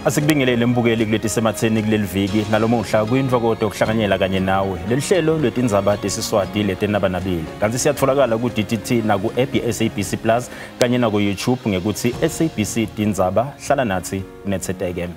Asikubingelele mbukeli kuleti sematheni kuleli viki nalomuhla kuyintokozo ukuhlanganyela kanye nawe. Leli hlelo lwetindzaba tesiswati letenabanabili. Kanti siyatholakala ku DTT na ku app ye SABC Plus kanye na ku YouTube ngekuthi SABC Tindzaba. Hlala nathi unetseteke.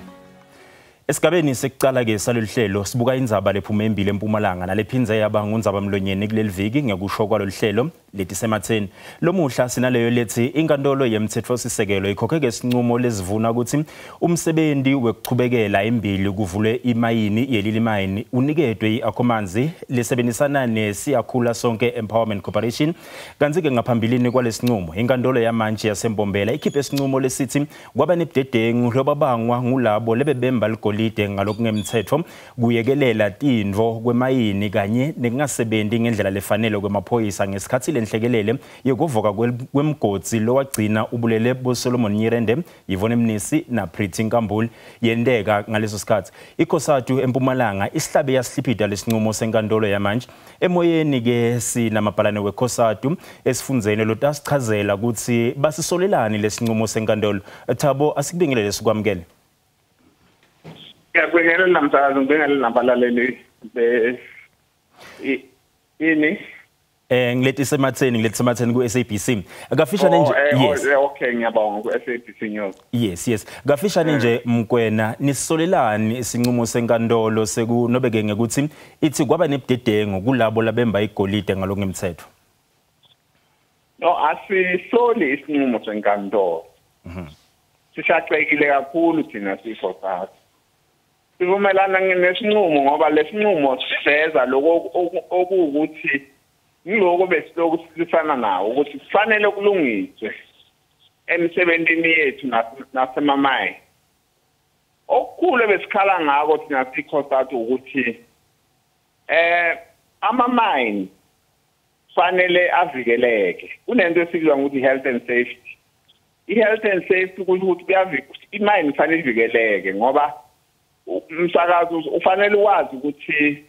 Esigabeni sekucala ke salolu hlelo sibuka indzaba lephume embili eMpumalanga nalephindze yaba ngundzaba mlonyeni kuleli viki ngekusho kwalolu hlelo letisematheni. Lomuhla sinaleyo lethi inkantolo yemthetfosisekelo ikhokhe ke sinqumo lesivuna ukuthi umsebenzi wekuchubekela embili kuvulwe imayini yeLily Mine uniketwe iAkhomanzi lesebenzisana neSiyakhula Sonke Empowerment Corporation. Kanti ke ngaphambilini kwalesinqumo inkantolo yamanje yaseMbombela ikhiphe isinqumo lesithi kwaba nebudedengu lobabangwa ngulabo lebebemba ligolide ngalokungemthetho kuyekelela tindvo kwemayini kanye nekungasebenzi ngendlela lefanele kwemaphoyisa ngesikhathi lenhlekelele yekuvuka kwemgodzi lowagcina ubulele boSolomon Nyirende, Yvonne Mnisi na Pretty Nkambule yenteka ngaleso sikhathi. ICOSATU eMpumalanga isihlabe yasihliphida lesinqumo senkantolo yamanje. Emoyeni ke sinamabhalane weCOSATU esifundzeni lotasichazela ukuthi basisolelani lesinqumo senkantolo. Thabo, asikubingelele sikwamukele. Ngiyakubingelela msakazi, ngibingelele nabalaleli be ini ngileti sematheni ku SABC. Akafishane nje. Yes. Okay, ngiyabonga ku SABC News. Yes. Kafishane nje Mkwena, nisolelani isinqumo senkantolo sekunobeke ngekuthi ithi kwaba nebudedengu kulabo labemba igolide ngalokungemthetho? No, asisoli isinqumo senkantolo. Sishaqekile kakhulu thina siCOSATU. Sivumelana nesinqumo ngoba lesinqumo siveza lokho okuwukuthi ngiloko besiloku sifana nawo ukuthi kufanele kulungiswe emsebenzini yethu nasemamayi. Okukhulu besikhala ngako thina siCOSATU ukuthi ama-mine fanele avikeleke. Kunento esikubiza ngokuthi health and safety. I-health and safety kusho ukuthi imine fanele ivikeleke ngoba umsakazo ufanele wazi ukuthi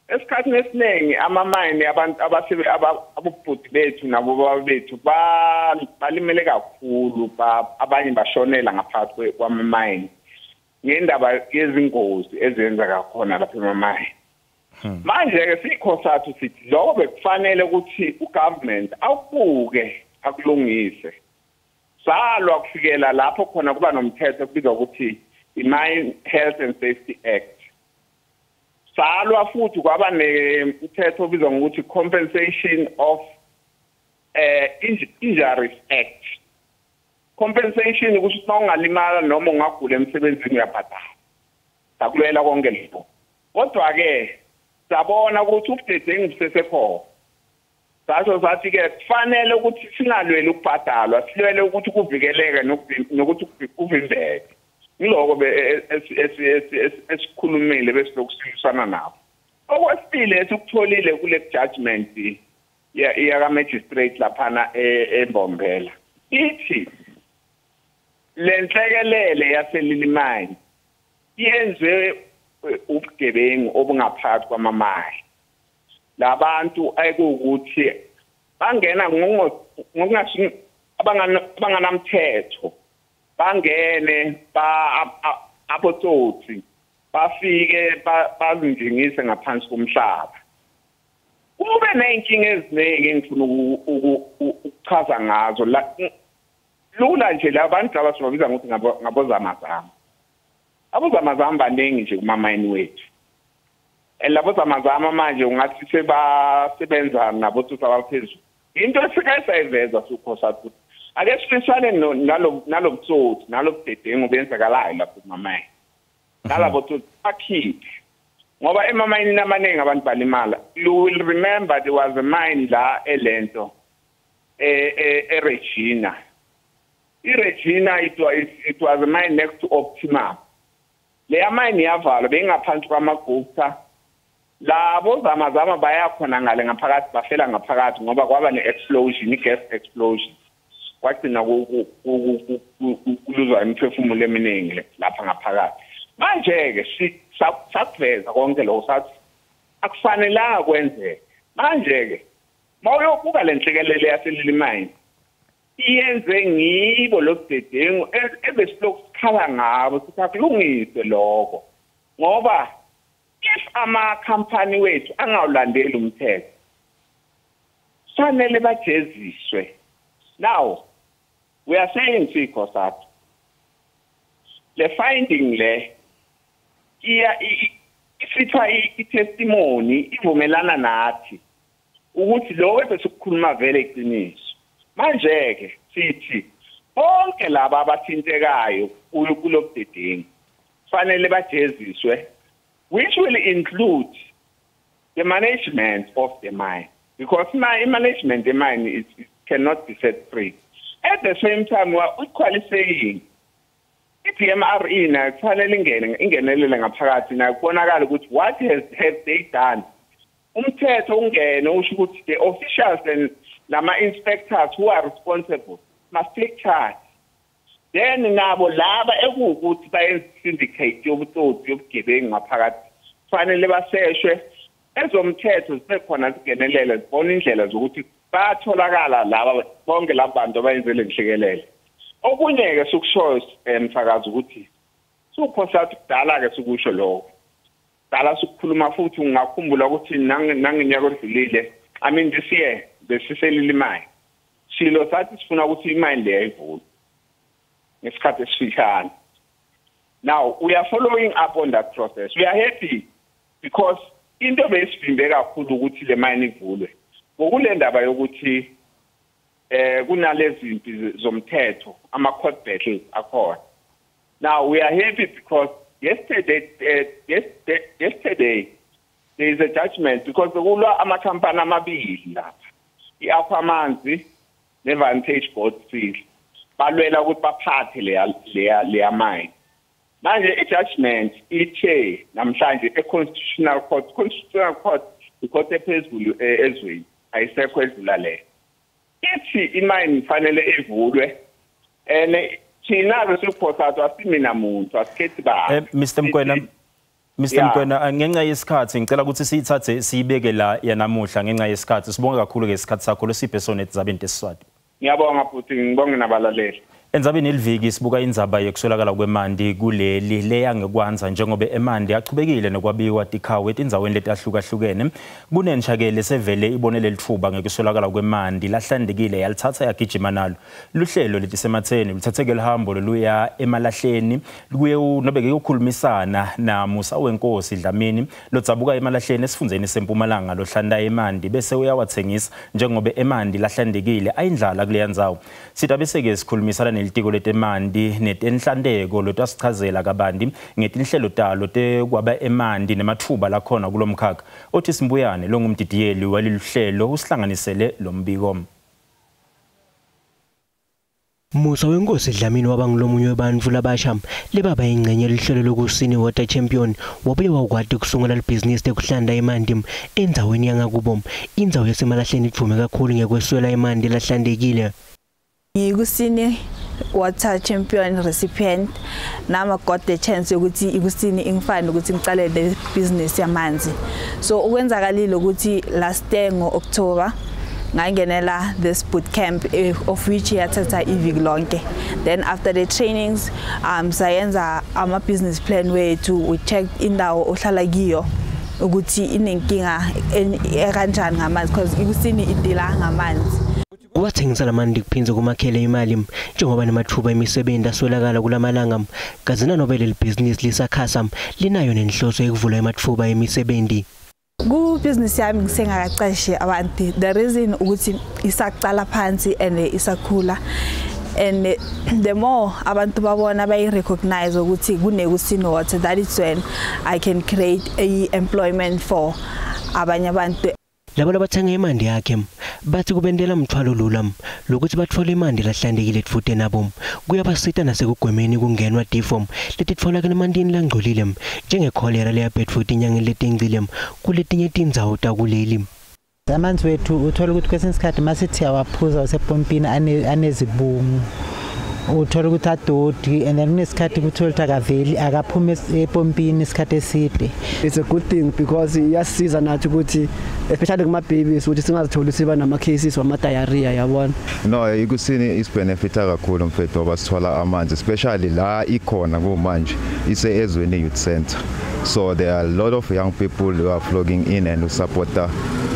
esikhathini esiningi amamayini abantu ababhuti bethu nabo baba bethu balimele kakhulu, abanye bashonela ngaphansi kwamamayini ngendaba yezingozi ezenzeka khona lapha emamayini. Manje ke siCOSATU sithi lokho bekufanele ukuthi ugovernment awubuke akulungise. Salwa kufikela lapho khona kuba nomthetho kubizwa ukuthi i-Mine Health and Safety Act. Salwa futhi kwaba nemthetho obizwa ngokuthi Compensation of Injuries Act. Compensation kusho ukuthi ungalimala noma ungagula emsebenzini uyabhadala. Sakulwela konke lokho. Kodwa ke sabona ukuthi ubudedengu busesekhona. Sasho sathi ke kufanele ukuthi singalweli ukubhadalwa, silwele ukuthi kuvikeleke nokuthi kuvimbeke. Ngiloko esikhulumile besilokhu silisana nabo. Okwesibili esikutholile kule judgment ya magistrate laphana eMbombela ithi lenhlekelele yaseLily Mine yenziwe ubugebengu obungaphakathi kwamamayi. Labantu ekuwukuthi bangena ngokungashi abanganamthetho bangene abotsotsi bafike bazinjingise ngaphansi komhlaba. Kube neyinkinga eziningi engifuna ukuchaza ngazo. Lula nje labantu laba sibabiza ngokuthi ngabozamazama. Abozamazama baningi nje kumamayini wethu. Labozamazama manje ungathi sebasebenza nabotsotsi abaphezulu. Into esike sayiveza siCOSATU ake silisane nalobutsotsi nalobudedengu benzakalayo lapho kumamayini. Nalabo tsotsi bakhiphe ngoba emamayini amaningi abantu balimala. You will remember there was a mine la elento eRegina. IRegina it was a mine next to Optima. Leya mine yavalwa bengaphansi kwamaGupta. Labo zamazama bayakhona ngale ngaphakathi bafela ngaphakathi ngoba kwaba ne-explosion, i-gas explosion. Kwagcina kuluzwa imiphefumulo eminingi lapha ngaphakathi. Manje ke sakuveza konke lokho sathi akufanelanga kwenzeke. Manje ke mawuyobuka lenhlekelele yaseLily Mine Iyenze ngibo lobudedengu ebesilokhu sikhala ngabo sithi akulungise lokho, ngoba if amakhampani wethu angawulandeli umthetho fanele bajeziswe. Now we are saying siCOSATU le finding le iya isithwa i-testimony ivumelana nathi ukuthi lo ebesikukhuluma vele iqiniso. Manje ke sithi bonke laba abathintekayo kulobudedengu fanele bajeziswe, which will include the management of the mine, because my management the mine is cannot be set free. At the same time, we are equally saying i-BMRE nayo kufanele ingenelele ngaphakathi nayo kubonakala ukuthi what have they done. Umthetho ungene usho ukuthi the officials and lama inspectors who are responsible must take charge. Then nabo laba ekuwukuthi bayenza syndicate yobutsotsi yobugebengu ngaphakathi kufanele baseshwe, ezomthetho zibe khona zingenelele zibone indlela zokuthi bayatholakala laba bonke laba bantu abayenze le nhlekelele. Okunye-ke sikushoyo msakazi ukuthi siCOSATU kudala-ke sikusho lokho, kudala sikukhuluma futhi ungakhumbula ukuthi nangenyaka odlulile, I mean this year besiselile imali silo sathi sifuna ukuthi imali leyo ivulwe ngesikhathi esifishane. Now we are following up on that process. We are happy because into besivimbe kakhulu ukuthi le mine ivulwe ngokule ndaba yokuthi kunalezi zimpi zomthetho, ama court battles akhona. Now we are happy because yesterday there is a judgment because kulwa amakhampani amabili lapha, i-Aquamanzi ne-Vantage Goldfield, balwela ukuthi baphathe leya mine. Manje i-judgment ithe namhlanje e-Constitutional Court, Constitutional Court i-court ephezulu ezweni, ayisekho edlula leyo. Ithi imine fanele ivulwe and thina siCOSATU asimina muntu asikhethi ba. Mr Mkwena, Mr Mkwena, ngenxa yesikhathi ngicela ukuthi siyithathe siyibeke la yanamuhla ngenxa yesikhathi. Sibonge kakhulu ngesikhathi sakho losiphe sona eZabeni Tesiswati. Ngiyabonga futhi ngibonge nabalaleli. Endzabeni eliviki sibuka indzaba yekuswelakala kwemandi kuleli leya ngekwanza njengoba emandi achubekile nokwabiwa tikhawu etindzaweni letahlukahlukene. Kunentsha-ke lesevele ibonele litfuba ngekuswelakala kwemandi lahlandekile yalithatha yagijima nalo. Luhlelo letisematheni luthatheke lihambo loluya emalahleni luye nobe kuyokhulumisana na Musa wenkosi Dlamini lodzabuka emalahleni esifundzeni sempumalanga lohlanda emandi bese uyawathengisa njengoba emandi lahlandekile ayindlala kuleya ndzawo. Sitabese-ke sikhulumisana nelitiko letemandi netenhlanteko lotasichazela kabanti ngetinhlelo talo tekwaba emandi nematfuba lakhona kulomkhakha. Otis Mbuyane longumdidiyeli walelihlelo usihlanganisele lo mbiko. Musa wenkosi Dlamini waba ngulomunye webantfu labasha lebaba ingcenye lihlelo lokusini Water Champion wabuye wakwati kusungula libhizinisi lekuhlanda emanti endzaweni yangakubo. Indzawo yasemalahleni idvume kakhulu ngekweswela emanti lahlantekile. Ikusini Water Champion recipient nama got the chance yokuthi ikusini ingifane ukuthi ngicale le business yamanzi. So okwenzakalile ukuthi last year ngo-October ngangenela this boot camp of which yathatha iviki lonke. Then after the trainings sayenza ama business plan wethu, we checked indawo ohlala kiyo ukuthi inenkinga ekanjani ngamanzi because ikusini idila ngamanzi. Kuwathengisa lamanti kuphinze kumakhele imali njengoba nemathuba emisebenzi aswelakala kulamalanga. Kazina nobe leli bhizinisi lisakhasa linayo nenhloso yokuvula emathuba emisebenzi. Ku business yami ngisengakaqashi abantu. The reason ukuthi isaqala phansi and isakhula, and the more abantu babona bayi recognize ukuthi kunekusini water, that is when I can create a employment for abanye abantu. Labo labathenga imandi yakhe bathi kubendela mthwalo lula lokuthi bathole imandi lahlantekile edvute nabo kuyabasita nasekugwemeni kungenwa tifo letitfolakala emantini langcolile njengekholera leyabhedfuta inyangeni letingcile kuletinye tindzawo takuleli. Amanzi wethu uthola ukuthi kwesinye isikhathi masithi awaphuza wasepompini anezibungu, Uthola ukuthi adoti and then kunesikhathi kuthola ukuthi akaveli akaphuma epompini isikhathi eside. It's a good thing because iyasiza nathi ukuthi especially kuma babies ukuthi singazitholi siba nama cases wama diarrhea yabona. No, ikusini isibenefita kakhulu mfethu ngoba sithola amanzi especially la ikhona kumanje ise Ezweni Youth Center. So there are a lot of young people who are flocking in and who support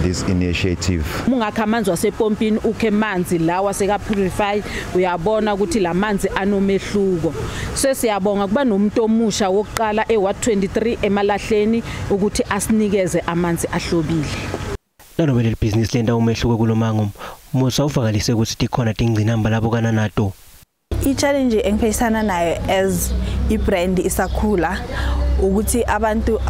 this initiative. Mungakha amanzi wasepompini ukhe manzi lawa seka purify uyabona ukuthi lamanzi anomehluko. Sesiyabonga kuba nomuntu omusha wokuqala eWard 23 emalahleni ukuthi asinikeze amanzi ahlobile. Nanobe leli business lenda umehluko kulomango Musa uvakalise ukuthi tikhona tingcinamba labukana nato. I-challenge engifeyisana nayo as i-brand isakhula ukuthi abantu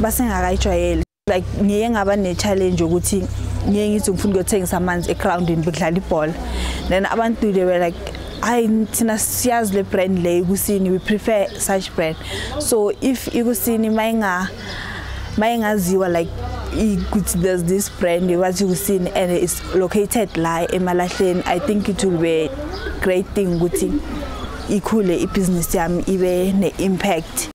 basengakayijwayeli. Like ngiye ngaba ne-challenge ukuthi ngiye ngithi ngifuna ukuyothengisa amanzi egroundini bekudlala ibhola, then abantu they were like hayi thina siyazi le brand le iKusini, we prefer such brand. So if iKusini mayingaziwa like ukuthi there's this brand wathi iKusini and it's located la emalahleni, I think it will be a great thing ukuthi ikhule ibhizinisi yami ibe ne-impact.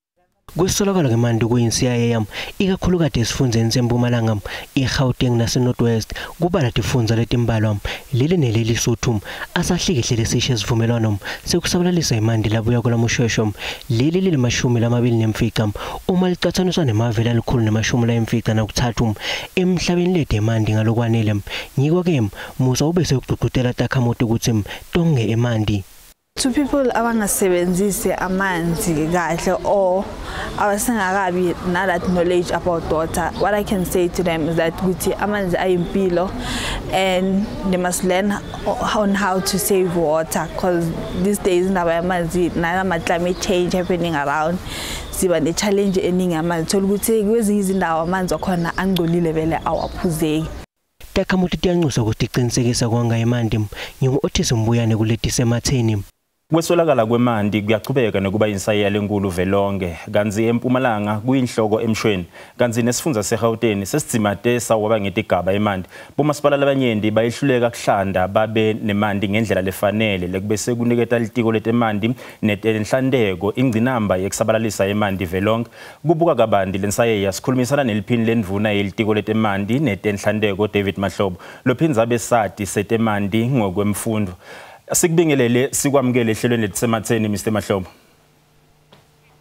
Kwesolakala ngemanti kuyinsiyaye yami ikakhulukati esifundzeni seMpumalanga, iGauteng nase-North West kubala tifundza letimbalwa leli neleli Sotho asahlikihle lesishe esivumelwano sekusabalalisa emanti labuya kulamushweshwe leli lili-25 uma licatsaniswa nemave lali-153 emhlabeni lede emanti ngalokwanele. Ngiko-ke Musa ube sekugqugqutela takhamuti ukuthi tonge emanti. To people abangasebenzisi amanzi kahle or abasengakabi na that knowledge about water, what I can say to them is that ukuthi amanzi ayimpilo and they must learn on how to save water, because these days indaba yamanzi nalama climate change happening around siba ne challenge eningi amanzi, thola ukuthi kwezinye izindawo amanzi akhona angcolile vele awaphuzeki. Takhamuti tiyanxusa ukuthi iqinisekisa kwanga emanti. Ngingu-Otis Mbuyane kuletisematheni. Kweswelakala kwemanti kuyachubeka nokuba insayela enkulu velonke kanti eMpumalanga kuyinhloko emshweni kanti nesifundza seGauteng sesidzimate sawaba ngetigaba emanti. Bomasipala labanyenti bayehluleka kuhlanda babe nemanti ngendlela lefanele lekubese kuniketa litiko letemanti netenhlanteko ingcinamba yekusabalalisa emanti velonke. Kubuka kabanti lensayeya sikhulumisana neliphini lendvuna yelitiko letemanti netenhlanteko David Mahlobo lophindze abe sati setemanti ngokwemfundo. Sikubingelele sikwamukele ehlelweni letisematheni Mr Mahlobo.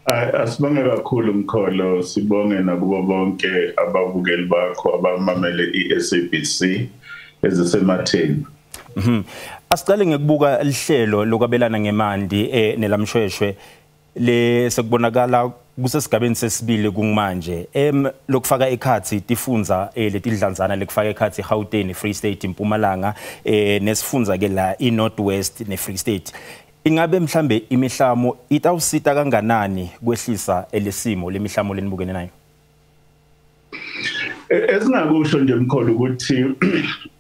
Asibonge kakhulu Mkholo, sibonge nakubo bonke ababukeli bakho abamamele iSABC ezisematheni. Asicale ngekubuka lihlelo lokwabelana ngemanti nelamshweshwe le sekubonakala kusesigabeni sesibili kungmanje lokufaka ekhathi tifundza letidlanzana lekufaka ekhathi Gauteng, Free State, Mpumalanga nesifundza ke la iNorth West neFree State. Ingabe mhlambe imihlamo itawusita kanganani kwehlisa elesimo lemihlamo lenibukene nayo? Esingakusho nje Mkholo ukuthi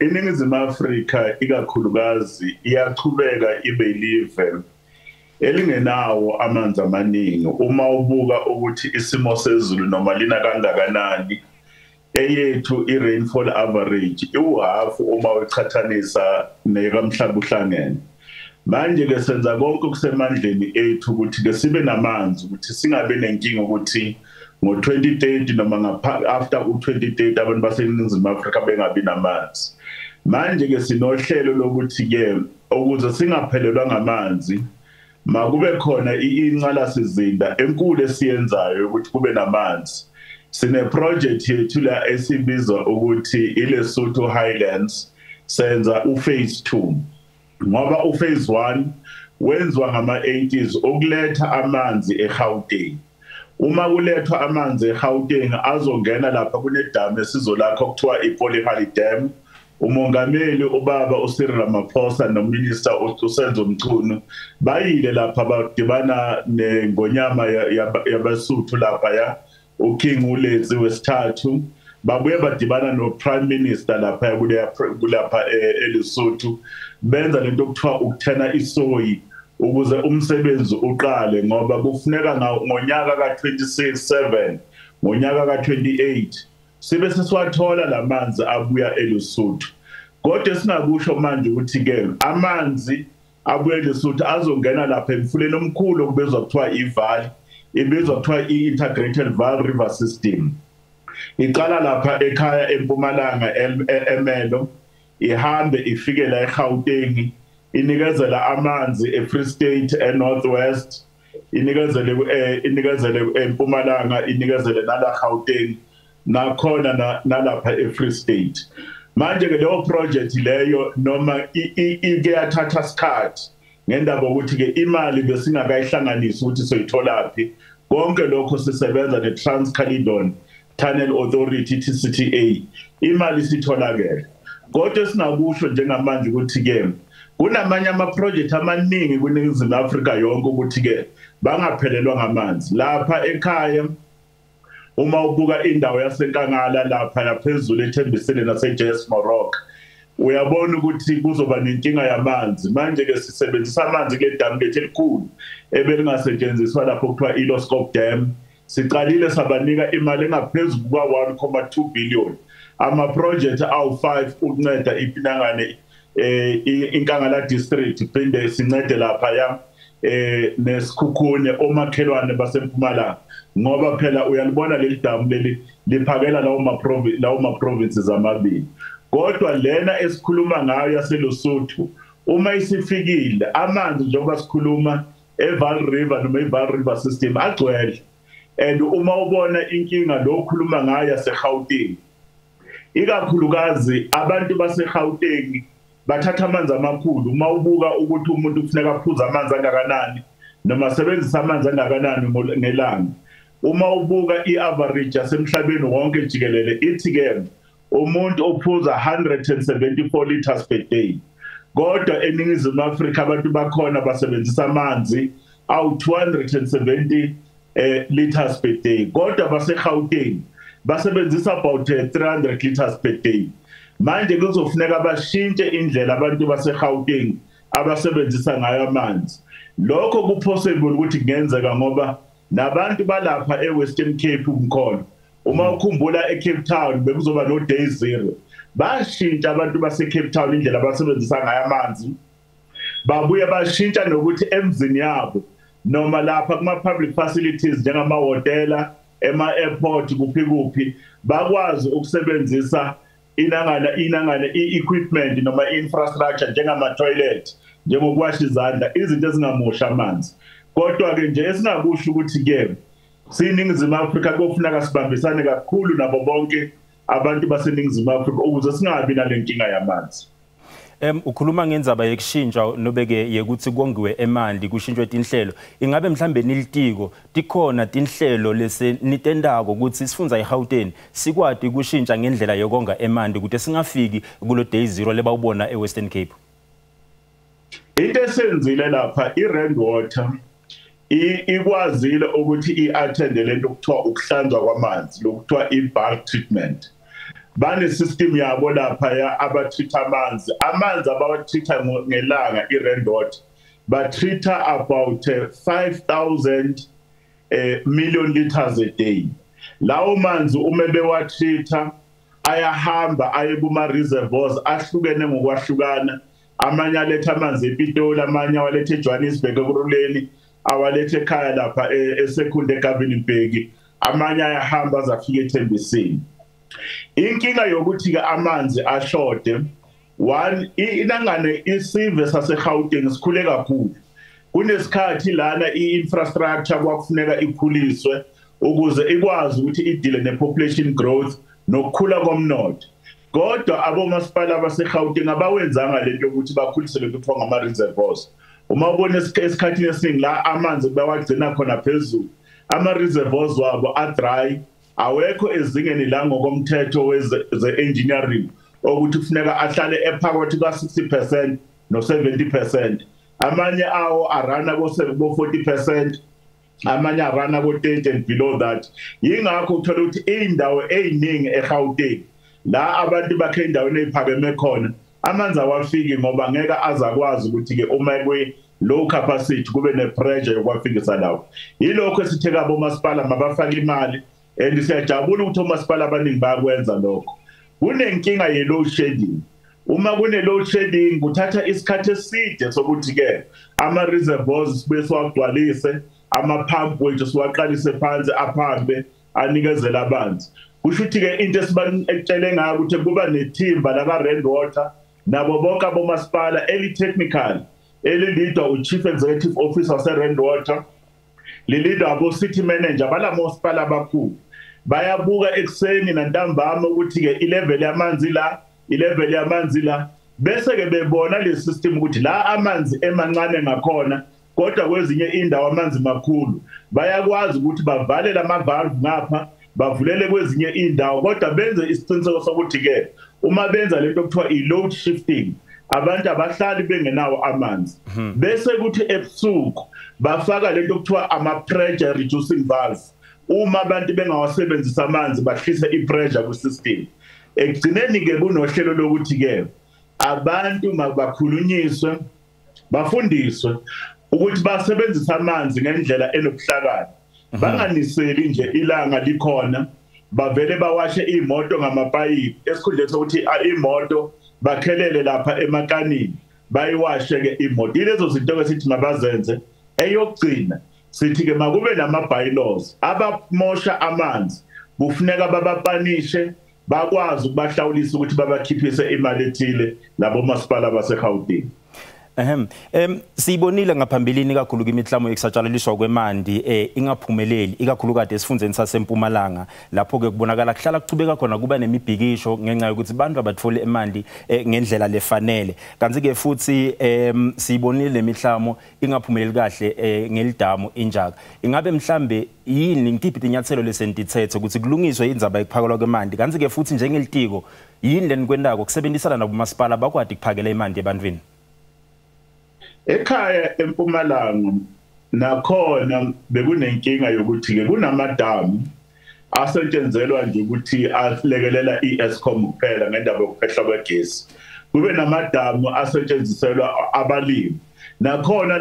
iNingizimu Afrika ikakhulukazi iyachubeka ibe live elingenawo amanzi amaningi. Uma ubuka ukuthi isimo sezulu noma lina kangakanani, eyethu i-rainfall average iwuhafu uma uqhathanisa nekamhlaba uhlangene. Manje ke senza konke okusemandleni ethu ukuthi ke sibe namanzi ukuthi singabe nenkinga ukuthi ngo-2030 noma after u-2030 abantu baseNingizimu Afrika bengabi namanzi. Manje ke sinohlelo lokuthi ke ukuze singaphelelwa ngamanzi makube khona inqalasizinda enkulu esiyenzayo ukuthi kube namanzi. Sine project yethu la esibizwa ukuthi iLesotho Highlands, senza uphase 2 ngoba uphase 1 wenziwa ngama-80s ukuletha amanzi eGauteng. Uma kulethwa amanzi eGauteng azongena lapha kunedamu esizolakho okuthiwa iPolihali Dam. Umongameli ubaba uCyril Ramaphosa nominister uSenzo Mchunu bayile lapha badibana nengonyama yabaSuthu lapha ya uKing uLetsi wesithathu, babuye badibana no Prime Minister lapha kulapha eLesotho, benza lento okuthiwa ukuthena isoyi ukuze umsebenzi uqale, ngoba kufuneka ngonyaka ka-26-7 ngonyaka ka-28 sibe sesiwathola lamanzi abuya eLesotho. Kodwa singakusho manje ukuthi ke amanzi abuye eLesotho azongena lapha emfuleni omkhulu okubizwa kuthiwa iVaal, ibizwa kuthiwa i-Integrated Vaal River System. Iqala lapha ekhaya eMpumalanga eMelo, ihambe ifike la eGauteng, inikezela amanzi eFree State, eNorth West, inikezele eMpumalanga, inikezele nala Gauteng, nakhona nalapha eFree State. Manje ke leyo project leyo noma ike yathatha isikhathi ngendaba ukuthi ke imali besingakayihlanganisi ukuthi soyitholaphi. Konke lokho sisebenza ne-Trans Caledon Tunnel Authority, TCTA, imali sitholakele. Kodwa singakusho njengamanje ukuthi ke kunamanye ama-project amaningi kwiNingizimu Afrika yonke ukuthi ke bangaphelelwa ngamanzi. Lapha ekhaya uma ubuka indawo yaseNkangala lapha yaphezulu eThembisile nase-JS Morocco, uyabona ukuthi kuzoba nenkinga yamanzi. Manje ke sisebenzisa amanzi kule damu lethu elikhulu ebelingasetshenziswa lapho kuthiwa iLoskop Dam. Siqalile sabanika imali engaphezulu kwa-1.2 billion, ama-project awu-5 ukunceda iPinangane, iNkangala district, phinde sincede laphaya neSikhukhune, omakhelwane baseMpumalanga, ngoba phela uyalibona leli damu leli liphakela lawo ma-provinces amabili. Kodwa lena esikhuluma ngayo yaseLesotho, uma isifikile amanzi njengoba sikhuluma eVaal River noma iVaal River System agcwele. And uma ubona inkinga lo okhuluma ngayo yaseGauteng, ikakhulukazi abantu baseGauteng bathatha amanzi amakhulu. Uma ubuka ukuthi umuntu kufuneka aphuze amanzi angakanani noma asebenzise amanzi angakanani ngelanga, uma ubuka i-average yasemhlabeni wonke jikelele ithi-ke umuntu ophuza 174 liters per day, kodwa eNingizimu Afrika abantu bakhona basebenzisa amanzi awu-270 liters per day, kodwa baseGauteng basebenzisa about 300 liters per day. Manje kuzofuneka bashintshe indlela abantu baseGauteng abasebenzisa ngayo amanzi. Lokho kupossible ukuthi kungenzeka ngoba nabantu balapha eWestern Cape umkhona, uma ukhumbula eCape Town bekuzoba no day zero, bashintsha abantu baseCape Town indlela abasebenzisa ngayo amanzi, babuye bashintsha nokuthi emzini yabo noma lapha kuma public facilities njengamahhotela, ema-airport, kuphi kuphi, bakwazi ukusebenzisa inangana i-equipment noma infrastructure njengama-toilet, njengokuwasha izandla, izinto ezingamosha amanzi. Kodwa-ke nje esingakusho ukuthi-ke siyiNingizimu Afrika kofuneka sibambisane kakhulu nabo bonke abantu baseNingizimu Afrika ukuze singabi nale nkinga yamanzi. Ukhuluma ngendzaba yekushintsha nobeke yekuthi kongiwe emanti kushintshwe tinhlelo, ingabe mhlambe nilitiko tikhona tinhlelo lese nitendako ukuthi sifundza eGauteng sikwati kushintsha ngendlela yokonga emanti ukuthi singafiki kulo day zero lebawubona eWestern Cape? Into esenzile lapha i-Rand Water ikwazile ukuthi i-attende lento okuthiwa ukuhlanzwa kwamanzi, lokuthiwa i-bulk treatment. Bane system yabo lapha abatreat amanzi, amanzi abawatreat ngelanga i-Rand Water batreat about 5,000 million liters a day. Lawo manzi uma bewatreat ayahamba aye kuma reservoirs ahlukene ngokwahlukana, amanye aletha amanzi ePitoli, amanye awalethe eJohannesburg eKurhuleni, awalethe ekhaya lapha eSekhunda eGavin Mbeki, amanye ayahamba azafika eThembisini. Inkinga yokuthi ke amanzi ashode, one, inangane isive saseGauteng sikhule kakhulu. Kunesikhathi lana i-infrastructure kwakufuneka ikhuliswe ukuze ikwazi ukuthi idile ne-population growth nokukhula komnotho. Kodwa abomasipala baseGauteng abawenzanga lento yokuthi bakhulise lento kuthiwa ngama-reservoirs. Uma ubona esikhathini esiningi la amanzi bawagcina khona phezulu, ama-reservoirs wabo adry, awekho ezingeni la ngokomthetho weze-engineering ukuthi kufuneka ahlale ephakathi ka-60% no-70%. Amanye awo arana ko-40%, amanye arana ko-30 and below that. Yingakho uthola ukuthi iy'ndawo ey'ningi eGauteng la abantu bakhe endaweni eyiphakeme khona amanzi awafiki ngoba ngeke azakwazi ukuthi-ke uma kwi-low capacity kube ne-pressure yokwafikisa lawo. Yilokho esithe kabomasipala mabafake imali, and siyajabula ukuthi omasipala abaningi bayakwenza lokho. Kunenkinga ye-load shedding. Uma kune load shedding kuthatha isikhathi eside sokuthi ke ama reservoirs sibuye siwagcwalise, ama pump wethu siwaqalise phansi aphambe anikezele amanzi. Kusho ukuthi ke into esibatshele ngayo ukuthi kuba nethimba laka Rand Water nabo bonke abomasipala eli technical elilidwa uChief Executive Officer wase Rand Water, lilidwa abo city manager balamasipala abakhulu. Bayabuka ekuseni nantambama ukuthi ke ilevel yamanzi la, ilevel yamanzi la, bese ke bebona le system ukuthi la amanzi emancane ngakhona kodwa kwezinye indawo amanzi makhulu. Bayakwazi ukuthi bavale lama valve ngapha bavulele kwezinye indawo, kodwa benze isiqiniseko sokuthi ke uma benza lento okuthiwa i-load shifting abantu abahlali bengenawo amanzi. Bese kuthi ebusuku bafaka lento okuthiwa ama-pressure reducing valves. Uma abantu bengawasebenzisa amanzi bahlise i-pressure ku-system. Ekugcineni ke kunohlelo lokuthi ke abantu mabakhulunyiswe bafundiswe ukuthi basebenzise amanzi ngendlela enobuhlakani. Banganiseli nje ilanga likhona bavele bawashe imoto ngamapayipi esikhundleni sokuthi imoto bakhelele lapha emakanini bayiwashe ke imoto. Ilezo zinto ke sithi mabazenze. Eyokugcina sithi ke makube nama bylaws, abamosha amanzi kufuneka babapanishe bakwazi ukubahlawulisa ukuthi babakhiphise imali ethile labo masipala baseGauteng. Siyibonile ngaphambilini kakhulu imiklamo yokusatshalaliswa kwemandi ingaphumeleli ikakhulukade esifundeni saseMpumalanga, lapho ke kubonakala kuhlala kuchubeka khona kuba nemibhikisho ngenxa yokuthi abantu abathole emandi ngendlela lefanele. Kanti ke futhi siyibonile lemiklamo ingaphumeleli kahle ngelidamu injaka. Ingabe mhlambe yini ngiphi inyathelo lesentithethe ukuthi kulungiswe indzaba yokuphakelwa kwemandi? Kanti ke futhi njengelitiko yini lenikwendako kusebenzisana nabomasipala bakwadi kuphakela imandi ebantwini? Ekhaya eMpumalanga nakhona bekunenkinga yokuthi ke kunamadamu asetshenzelwa nje ukuthi alekelela iEskom kuphela ngendaba yokuphehlwa kwegesi. Kube namadamu asetshenziselwa abalimi, nakhona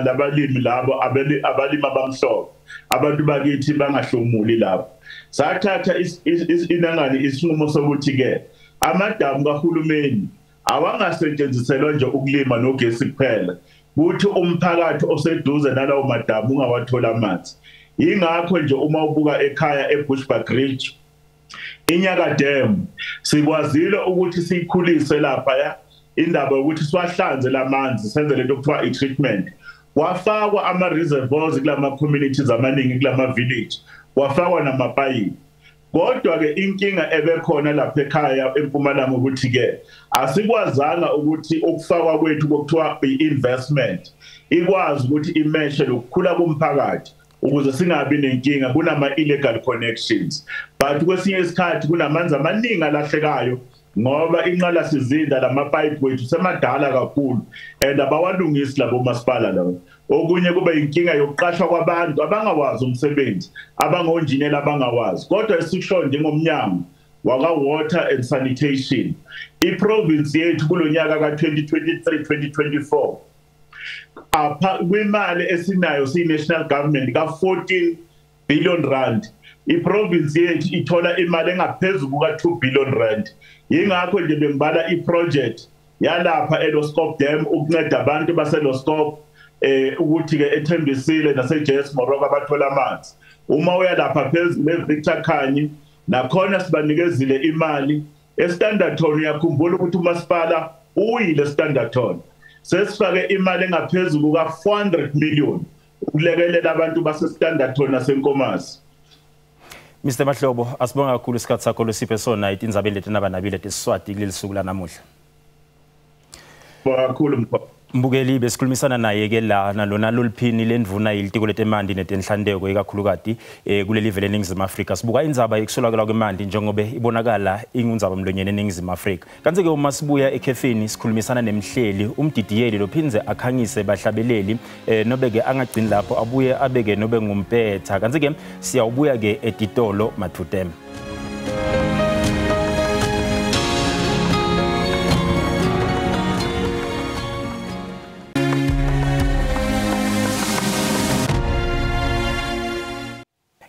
labalimi labo abalimi abamhlophe abantu bakithi bangahlomuli lapho. Sathatha inangani isinqumo sokuthi ke amadamu kahulumeni awangasetshenziselwa nje ukulima nogesi kuphela, kuthi umphakathi oseduze nalawo madamu ungawathola amanzi. Ingakho nje uma ubuka ekhaya eBushbuck Ridge iNyaka Dam sikwazile ukuthi siyikhulise lapha indaba yokuthi siwahlanze lamanzi senze lento okuthiwa i-treatment. Kwafakwa ama-reservoirs kulama communities amaningi kulama village, kwafakwa namapayipi. Kodwa ke inkinga ebekhona lapha ekhaya eMpumalanga ukuthi ke asikwazanga ukuthi ukufakwa kwethu kokuthiwa i-investment ikwazi ukuthi imeshe lokukhula komphakathi ukuze singabi nenkinga kunama illegal connections. But kwesinye isikhathi kunamanzi amaningi alahlekayo ngoba inqalasizinda lamapipe wethu semadala kakhulu and abawalungisi labo masipala labo. Okunye kube inkinga yokuqashwa kwabantu abangawazi umsebenzi, abangonjinela abangawazi. Kodwa esikusho njengomnyango waka Water and Sanitation, iprovince yethu kulonyaka ka 2023-2024 apha kwimali esinayo siyi national government ka 14 billion rand, iprovince yethu ithola imali engaphezulu kuka 2 billion rand. Yingakho nje bengibala iproject yalapha eLoskop Dam ukunceda abantu baseLoskop ukuthi ke ethembisile nase-JS Morocco abathola amanzi. Uma uya lapha phezulu eVictor Khanyi nakhona sibanikezile imali. eStanderton uyakhumbula ukuthi umasipala uyile eStanderton, sesifake imali engaphezulu kuka 400 million ukulekelela abantu baseStanderton naseNkomazi. Mr Mahlobo, asibonga kakhulu isikhathi sakho losiphe sona itindzabeni letinaba tesiswati kuleli suku lanamuhla. Kakhulu mkhulu. Mbukeli besikhulumisana naye ke la nalona loluphini lendvuna yelitiko letemandi netenhlandeko ikakhulukati kuleli vele eNingizimu Afrika. Sibuka indzaba yokusolakala kwemandi njengobe ibonakala ingundzaba mlonyeni eNingizimu Afrika. Kanti ke uma sibuya ekhefini sikhulumisana nemhleli umdidiyeli lophinze akhangise bahlabeleli nobeke angagcini lapho abuye abeke nobe ngumpetha. Kanti ke siyawubuya ke editolo Mathutema.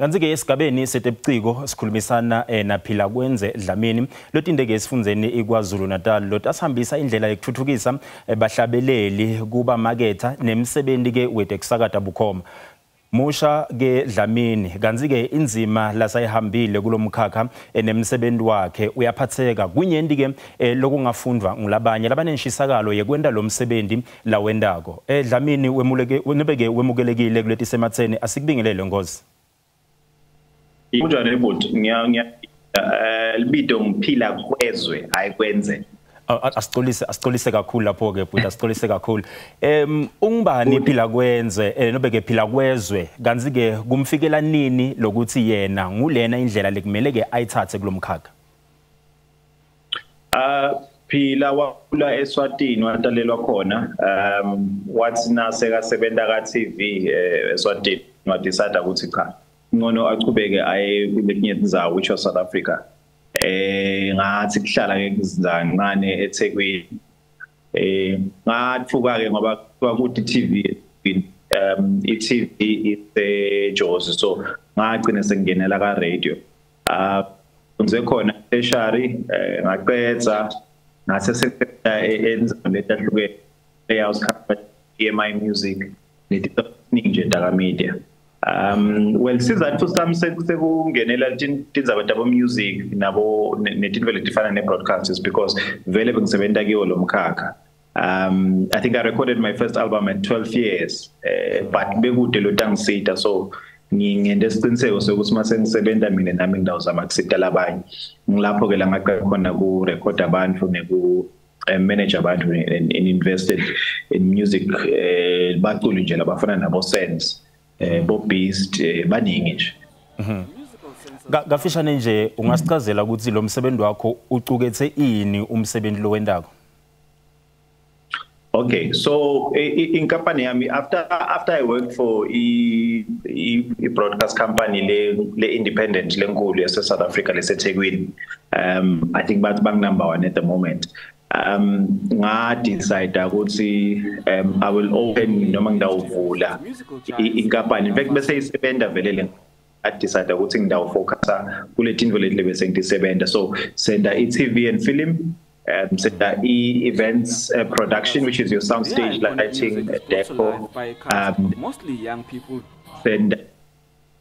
Kanti-ke esigabeni setebuciko sikhulumisana naPhila Kwenze Dlamini lotindeke esifundzeni iKwaZulu Natal lotasihambisa indlela yokuthuthukisa bahlabeleli kuba maketha nemsebenzi-ke wetekusakata bukhoma. Musha ke Dlamini kanti-ke inzima lasayihambile kulomkhakha nemsebenzi wakhe uyaphatheka kunyenti-ke lokungafundwa ngulabanye labanenshisakalo yekwenta lo msebenzi lawendako. Dlamini wemuleke wemukelekile kuleti sematheni, asikubingelele Nkosi. Kunjani bhuti? Ngiya libito ngiphila kwezwe ayikwenze. Asicolise kakhulu lapho ke bhuti, asicolise kakhulu. Ungubani Phila Kwenze nobe ke Phila Kwezwe, kanti ke kumfikela nini lokuthi yena ngulena indlela lekumele ke ayithathe kulomkhakha? Phila wakhula eSwatini, watalelwa khona. Wathi nasekasebenza ka TV eSwatini wadecide ukuthi cha, ngcono achubeke aye kuletinye tindzawo, which was South Africa. Ngathi kuhlala ke kancane eThekwini. Ngathuka ke ngoba kwakuthi TV i-TV iseJozi, so ngagcina sengingenela ka radio. Ngize khona tertiary, ngaqedza ngase sebenza enzaweni letahlukene, Playhouse Company, EMI Music, netiningi nje taka media. Well, sizathu sami sekungenela tindzaba tabo music nabo netinto letifana ne-broadcast is because vele bengisebenza kiwo lo mkhakha. I think I recorded my first album at 12 years, but bekude lo tangisita, so ngingente isiqiniseko sokuthi mase ngisebenza mina nami ngidawuzama kusita labanye. Ngilapho ke la ngaqala khona ku record abantu neku manage abantu and invested in music, baculi nje labafana nabo Sense, bo Beast, baningi nje. Kafishane nje ungasichazela ukuthi lo msebenzi wakho ucukethe ini, umsebenzi lo wendako? Okay, so in company yami, after I worked for i broadcast company le independent lenkulu yase South Africa leseThekwini, I think bathi bang number 1 at the moment. Nga decide ukuthi I will open noma ngidawuvula inkampani. In fact bese isebenza vele le, I decide ukuthi ngidawufocusa kule tinto leti bese ngisebenza. So senda i-TV and film, senda i-events production, which is your sound stage, lighting, decor, mostly young people, send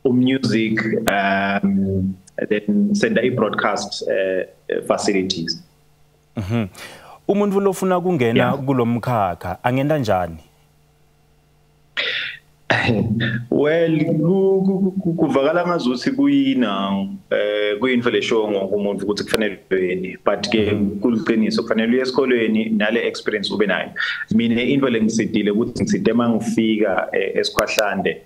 music, then senda i-broadcast facilities. Umuntu lofuna kungena kulomkhakha angenda njani? Well, kuvakala ngazuthi kuyina kuyinto lesho ngomuntu ukuthi kufanele yini, but ke kuliqiniso kufanele uye esikolweni nale experience ube nayo. Mina into lengisidile ukuthi ngiside mangifika eSkhwahlande,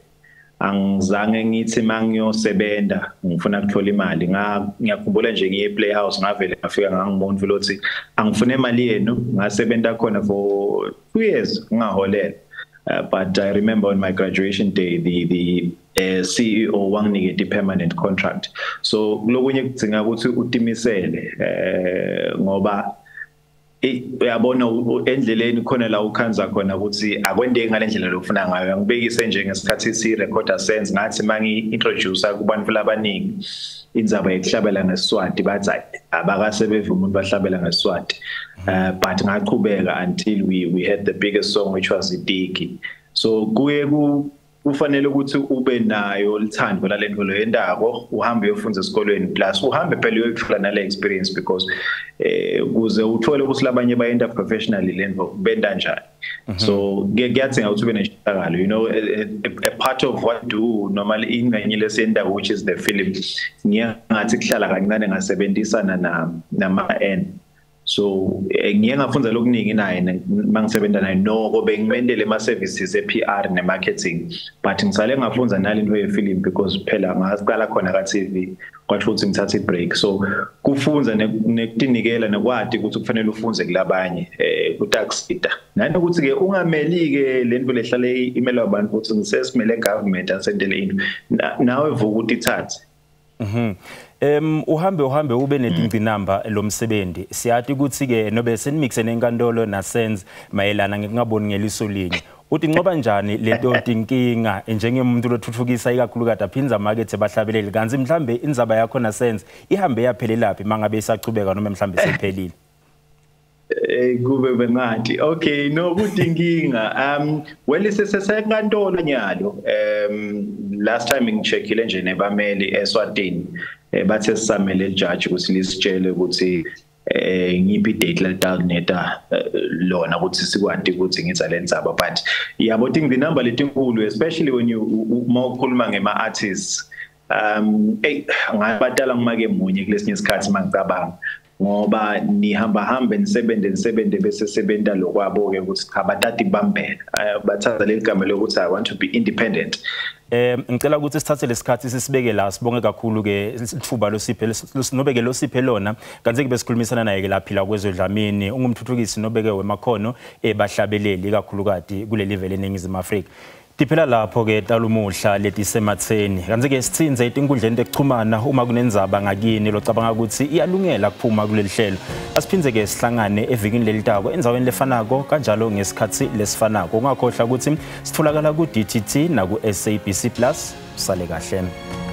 angizange ngithi mangiyosebenza ngifuna ukuthola imali. Ngiyakhumbula nje ngiye Playhouse, ngavele ngafika ngangimuntu lothi angifune imali yenu, ngasebenza khona for 2 years ngingaholela. But I remember on my graduation day, the CEO wanginikete permanent contract. So kulokunye kudzinga ukuthi utimisele, ngoba uyabona endleleni khona la ukhanza khona ukuthi akwendeki ngalendlela lokufuna ngayo. Ngibekise nje ngesikhathi si recorder Sense, ngathi mangi introduce kubantu labaningi indzaba yekuhlabela ngeSiswati, bathi abakasebeve umuntu bahlabela ngeSiswati. But ngaqhubeka until we had the biggest song, which was Idiki. So kuye kufanele ukuthi ube nayo lithando lalento loyendako, uhambe uyofunza esikolweni, plus uhambe phela uyothola nale experience, because ukuze uthole ukuthi labanye bayenda professionally lento benda njani. So kuyadzinga ukuthi ube nentshisakalo, you know, a part of what do normally ingxenye lesiyendako, which is the film. Ngiye ngathi kuhlala kancane ngasebenzisana nama N. So ngiye ngafunza lokuningi naye mangisebenza naye, noko bengimendele ema services e-PR ne-marketing, but ngisale ngafunza nalento ye-film because phela ngaqala khona ka TV, kwathi futhi ngithatha i-break. So kufunza nekutinikela nekwati ukuthi kufanele ufunze kulabanye kutakusita. Nanokuthi ke ungameli ke lento lehlale imelwa abantu ukuthi ngisesimele government asendele into, nawe vuka ukuthi ithathe. Uhambe ube netingcinamba lomsebenzi. Siyati ukuthi ke nobe senimixe nenkantolo nasenze mayelana ngekungaboni ngeliso linye. Uthi nqoba njani leto tinkinga njengemuntu lothuthukisa ikakhulukati aphinza makethe bahlabeleli kanti mhlambe indzaba yakho na Sense ihambe yaphelelaphi mangabe isachubeka noma mhlambe siphelile? Kube bengathi okay, no, kudinkinga. Well, sisesenkantolo nyalo. Last time ngicheckile nje nebameli eSwatini, bathe sisamele judge ukuthi lisitshele ukuthi ngiphi date lalitawuneta lona ukuthi sikwati ukuthi ngitsa lendzaba. But yabo tingqinamba letinkulu, especially when you uma ukhuluma ngema artists, hey, ngabatala ngimake munye kulesinye isikhathi mangicabanga, ngoba nihamba hambe nisebenze bese sebenta lokwabo ke ukuthi cha, batati kubambela, bathatha leli gama lokuthi I want to be independent. Ngicela ukuthi sithathe lesikhathi sisibeke la, sibonge kakhulu ke ithuba losiphe nobe ke losiphe lona. Kanti ke besikhulumisana naye ke laphila kwezwe Dlamini, ungumthuthukisi nobeke wemakhono ebahlabeleli kakhulukati kuleli vele eNingizimu Afrika. Tiphela lapho ke talumuhla letisematheni. Kanti ke sithinze etinkundleni tekuchumana uma kunendzaba ngakini locabanga ukuthi iyalungela kuphuma kuleli hlelo. Asiphinze ke sihlangane evikini lelitako endzaweni lefanako kanjalo ngesikhathi lesifanako. Ungakhohlwa ukuthi sitholakala ku DTT na ku SABC Plus. Sale kahle.